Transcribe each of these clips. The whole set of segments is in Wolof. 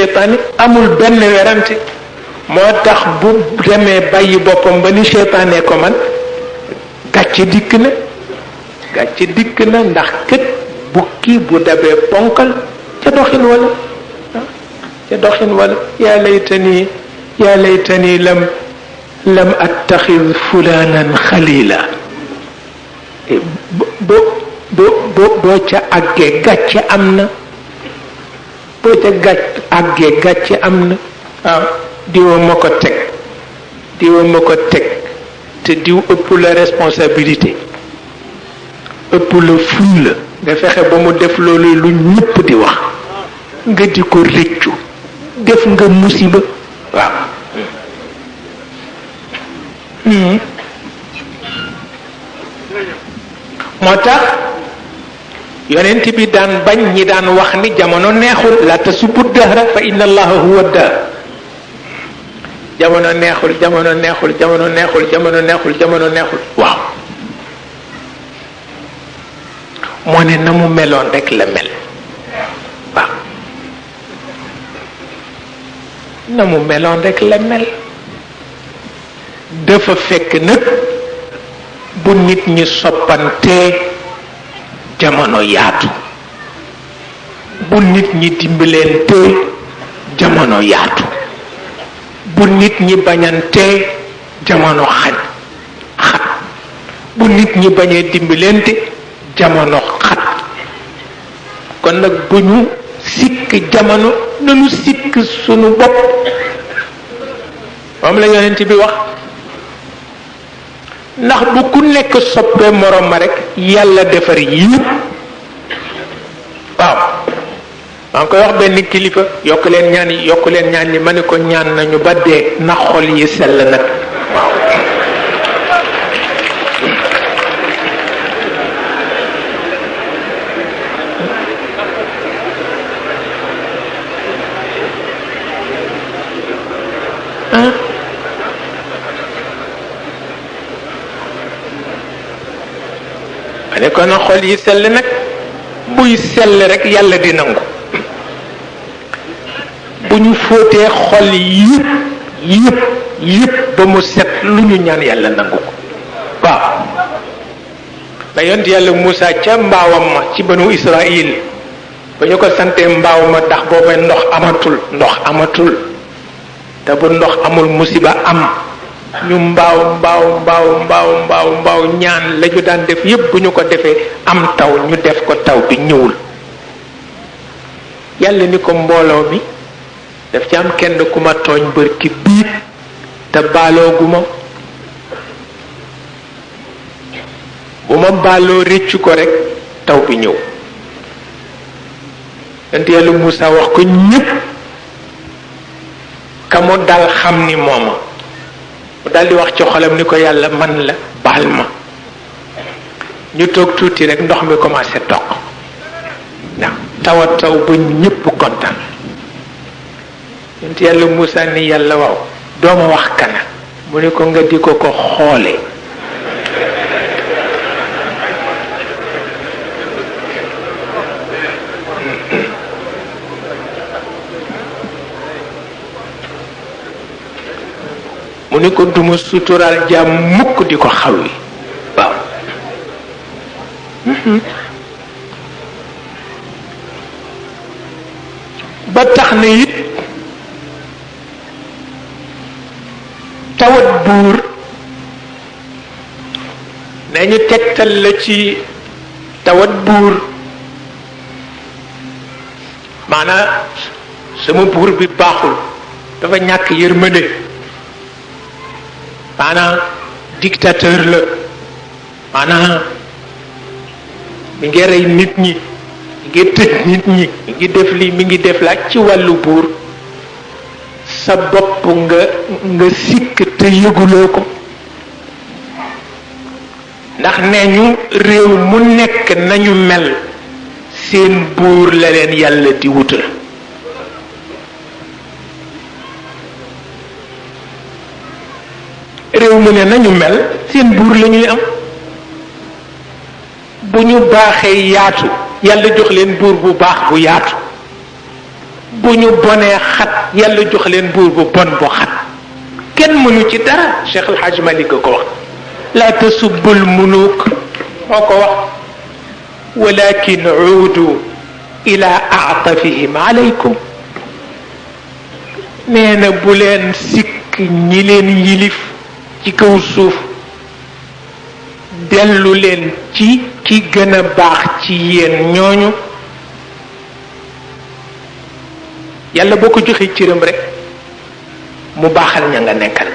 seytaane amul benn werante moo tax bu demee bàyyi boppam ba ni seytaane ko man gàcce dikk na ndax kët bukki bu dabee ponkal ca doxin wala yaa laytani lam attaxid fulanan xalila boo ca àggee gàcce am na boo ca àggee gàcce am na waaw diwa ma ko teg te diw ëpp la responsabilité ëpp la ful la nga fexe ba mu def loolu lu ñëpp di wax nga di ko rëccu def nga musiba waaw moo tax yonent bi daan bañ ñi daan wax ni jamono neexul la tasubbu dahra fa inna allaha huwa dahr jamono neexul waaw moo ne na mu meloon rek la mel waaw na mu meloon rek la mel dafa fekk nag bu nit ñi soppantee jamono yaatu bu nit ñi dimbalantee jamono yaatu bu nit ñi bañantee jamono xat bu nit ñi bañee dimbalante jamono xat kon nag bu ñu sikk jamono nanu sikk sunu bopp moom la yonent bi wax ndax bu ku nekk soppee morom ma rek yàlla defar yépp waaw maa ngi koy wax benn kilifa yokk leen ñaan yi ma ne ko ñaan nañu ba dee na xol yi sell nag waaw ne ko na xol yi sell nag buy sell rek yàlla di nangu bu ñu fóotee xol yëpp ba mu set lu ñu ñaan yàlla nangu ko waaw ba yont yàlla Moussa ca mbaawam ma ci banu Israël ba ñu ko santee mbaaw ma ndax booba ndox amatul te bu ndox amul musiba am ñu mbaaw ñaan la ñu daan def yépp bu ñu ko defee am taw ñu def ko taw bi ñëwul yàlla ni ko mbooloo mi daf ci am kenn ku ma tooñ bërki biit te baaloogu ma bu ma baaloo réccu ko rek taw bi ñëw yonent yàlla Moussa wax ko ñépp ka mu dal xam ni mooma mu daldi wax ci xolam ni ko yàlla man la baal ma ñu toog tuuti rek ndox mi commencé toq ndax taw ba ñépp kontaan yonent yàlla Moussa ni yàlla waaw dooma wax kana mu ni ko nga di ko xoole mu ni ko duma suturaal jaam mukk di ko xawwi waaw ba tax na it tawat buur nañu tegtal la ci tawat buur maanaam sama buur bi baaxul dafa ñàkk yërmande maanaam dictateur la maanaam mi ngi rey nit ñi mi ngi tëj nit ñi mi ngi def lii mi ngi def la ci wàllu buur sa bopp nga sikk te yëguloo ko ndax nee ñu réew mu nekk nañu mel seen buur la leen yàlla di wutal réew mu ne nañu mel seen buur la ñuy am bu ñu baaxee yaatu yàlla jox leen buur bu baax bu yaatu bu ñu bonee xat yàlla jox leen buur bu bon bu xat kenn mënu ci dara. Cheikh El Hadj Malick ko wax la tasubbul muluk moo ko wax walakin uudu ila aatafihim alaykum. nee na bu leen sikk ñi leen yilif ci kaw suuf dellu leen ci ki gën a baax ci yéen ñooñu. yàlla boo ko joxee cëram rek mu baaxal ña nga nekkal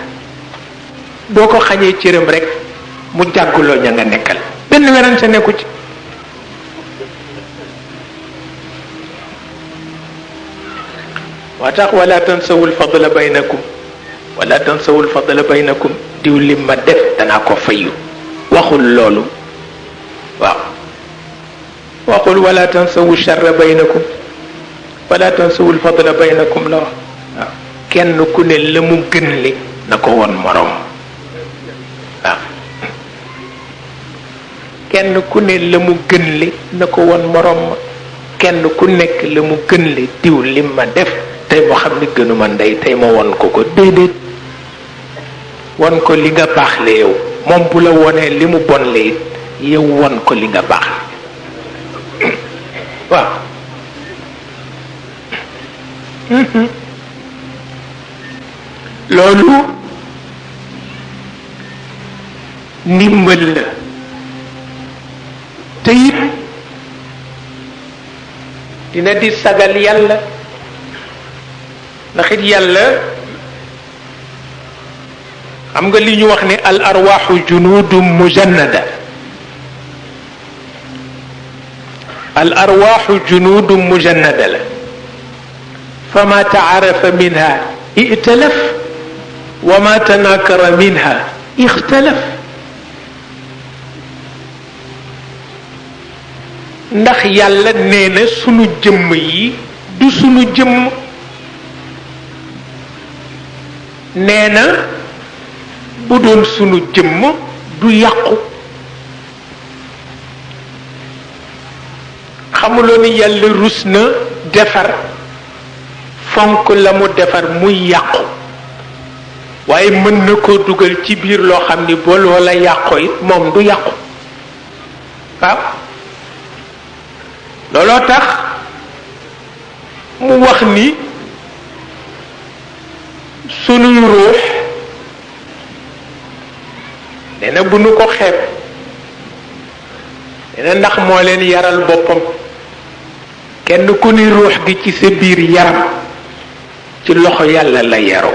boo ko xañee cëram rek mu jàgguloo ña nga nekkal benn werante nekku ci. moo tax wala tansawul fadla baynakum wala tansawul fadla baynakum diw lim ma def danaa ko fayu waxul loolu. waaw waxul wala tansawu sharra baynakum wala tansawul fadla baynakum la wax. waaw kenn ku ne la mu gën li na ko won morom. waaw kenn ku ne la mu gën li na ko won morom. kenn ku nekk la mu gën li diw lim ma def tey moo xam ni gënuma ndey tey ma won ko ko déedéet. won ko li nga baax le yow moom bu la wonee li mu bon le it yow won ko li nga baax. waaw loolu ndimbal la te it dina di sagal yàlla ndax it yàlla xam nga li ñu wax ne al arwaaxu junudum mujannada. al arwaaxu junudum mujannada la fama taarafa minha i'talaf wa ma tanakara minha ixtalaf. ndax yàlla nee na sunu jëmm yi du sunu jëmm. nee na bu doon sunu jëmm du yàqu. xamuloo ni yàlla rus na defar fonk la mu defar muy yàqu waaye mën na koo dugal ci biir loo xam ni boo loola yàqoo it moom du yàqu. waaw looloo tax mu wax ni sunuy ruux nee na bu nu ko xeeb nee na ndax moo leen yaral boppam. kenn ku ni ruux gi ci sa biir yaram ci loxo yàlla la yaroo.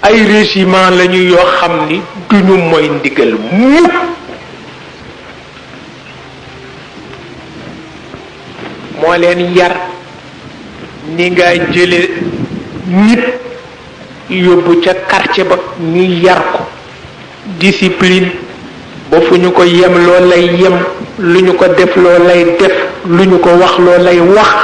ay régiment lañu yoo xam ni duñu mooy ndigal mukk. moo leen yar ni nga jële nit yóbbu ca quartier ba ñu yar ko discipline ba fu ñu ko yem loo lay yem lu ñu ko def loo lay def lu ñu ko wax loo lay wax.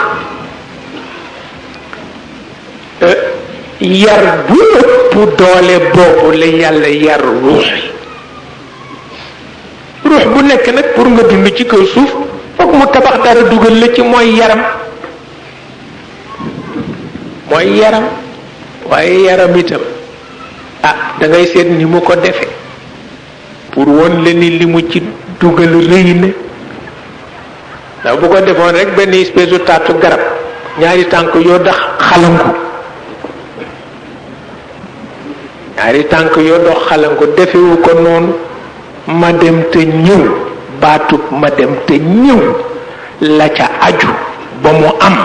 yar bu ëpp doole boobu la yàlla yar ruux bu nekk nag pour nga dund ci kaw suuf foog mu tabax dara dugal la ci mooy yaram waaye yaram itam da ngay seet ni mu ko defe pour won la ni li mu ci dugal rëy na. ndax bu ko defoon rek benn espèce de taatu garab ñaari tànk yoo dox xalangu defewu ko noonu. ma dem te ñëw baatub ma dem te ñëw la ca aju ba mu am.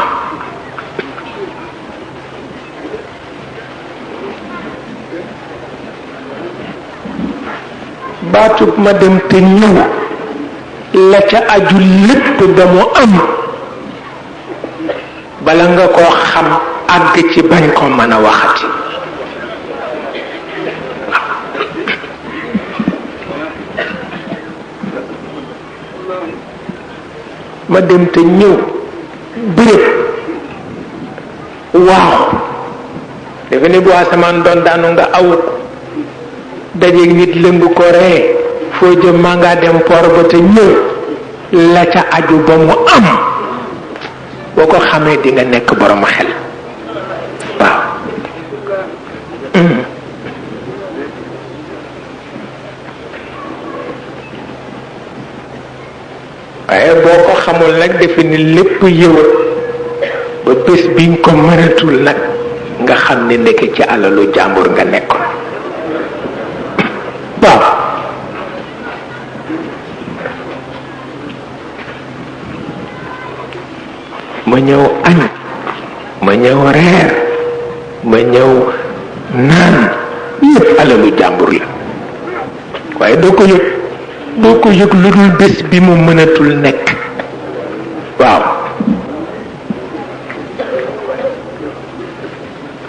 baatub ma dem te ñëw la ca aju lépp ba mu am bala nga koo xam àgg ci bañ ko mën a waxati. ma dem te ñëw béréb waaw defe ne bu asamaan doon daanu nga awut dajeeg nit lëmb ko ree foo jëm maa ngaa dem port ba te ñëw la ca aju ba mu am boo ko xamee di nga nekk borom xel waaw waaye boo ko xamul nag defe ni lépp yow ba bés biñ ko mënatul nag nga xam ne nekk ci alalu jàmbur nga nekkoon waaw ma ñëw añ ma ñëw reer ma ñëw naan yépp alalu jàmbur la waaye doo ko yëg lu dul bés bi mu mënatul nekk waaw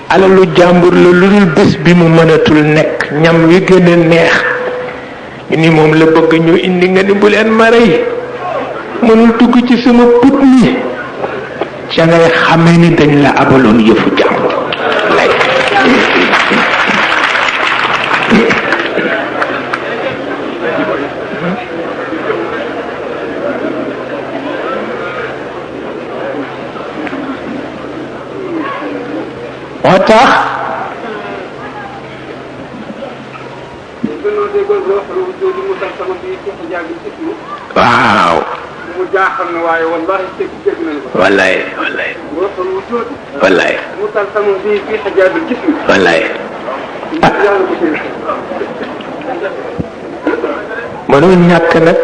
alalu jàmbur la lu dul bés bi mu mënatul nekk ñam wi gën a neex ni moom la bëgg ñu indi nga ni bu leen ma rey mënul dugg ci sama put mi ca ngay xamee ni dañ la abaloon yëfu jàmbur lay moo tax waaw mu jaaxal na waaye wallahi te dégg nañ ko wallaay wallaay waxal wu tuut wallaay mu tal sama bi fi hijab al jism wallaay yàlla ko ci mënul ñàkk nag